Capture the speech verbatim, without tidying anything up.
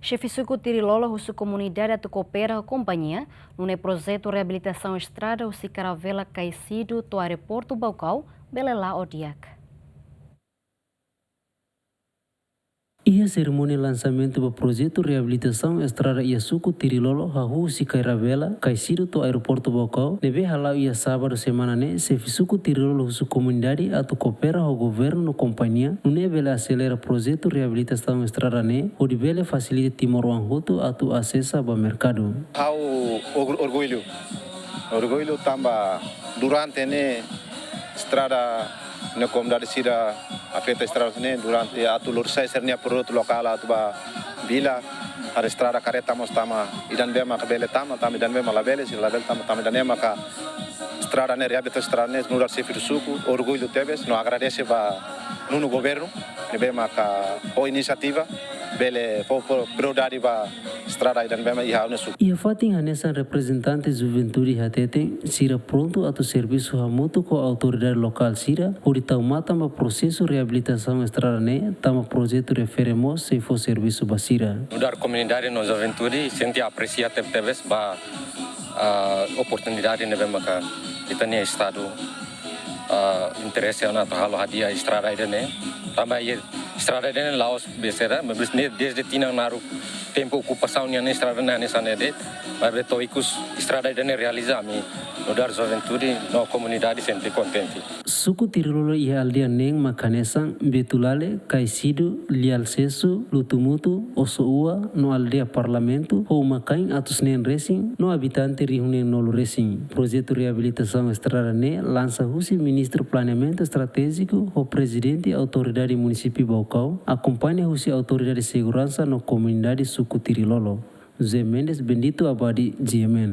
Xefe suku Tirilolo husu komunidade atu koopera ho kompañia, nune'e projetu reabilitasaun estrada husi Karavela Kaisidu to'o Aeroportu Baucau bele la'o di'ak. Iha serimónia lansamentu ba projetu reabilitasaun estrada iha suku Tirilolo, hahú husi Karavela Kaisidu to'o Aeroportu Baucau, ne'ebé hala'o iha sábadu semana ne'e, xefe suku Tirilolo husu komunidade atu koopera ho governu no kompañia, nune'e bele aselera projetu reabilitasaun estrada ne'e, hodi bele fasilita timoroan hotu atu asesa ba merkadu. Ha'u orgu-, orgullu. Orgullu tanba durante ne'e estrada ne'e komunidade sira afeta estrada ne'e durante atu lori sai sira-nia produtu lokál atu ba vila, haree estrada karreta mós tama, ida-ne'ebé maka bele tama, tama ida-ne'ebé maka labele, sira labele tama, tama ida-ne'e maka estrada ne'e, reabilita estrada ne'e, nu'udar xefe suku, orgullu tebes, no agradese ba nonu governu ne'ebé maka fó inisiativa, bele fó, fó prioridade ba estrada ida-ne'ebé mak iha ha'u-nia suku. Iha fatin hanesan, reprezentante juventude hateten, sira prontu atu servisu hamutuk ho autoridade lokál sira, hodi tau matan ba prosesu reabilitasaun estrada ne'e, tanba projetu refere mós sei fó servisu ba sira. Nu'udar komunidade no juventude sente apresia tebetebes ba, ah, oportunidade ne'ebé maka ita-nia Estadu, ah, interese ona atu halo hadi'a estrada ida-ne'e. Tanba iha estrada ida-ne'e la'ós besera, maibé ne'e desde tinan naruk tempu okupasaun nian estrada ne'e hanesan ne'e de'it, maibé to'o ikus estrada ida-ne'e realiza, ami nu'udar juventude no komunidade sente kontente. Suku Tirilolo iha aldeia neen mak hanesan Betulale, Kaisidu, Lialsesu, Lutumutu, Oso-Ua, no aldeia Parlamentu, ho uma-kain atus neen resin, no abitante rihun neen nulu resin. Projetu reabilitasaun estrada ne'e lansa husi Ministru Planeamentu Estratéjiku ho Prezidente Autoridade Munisípiu Baucau, akompaña husi autoridade seguransa no komunidade suku Tirilolo. José Mendes, Bendito Abadi, G M N.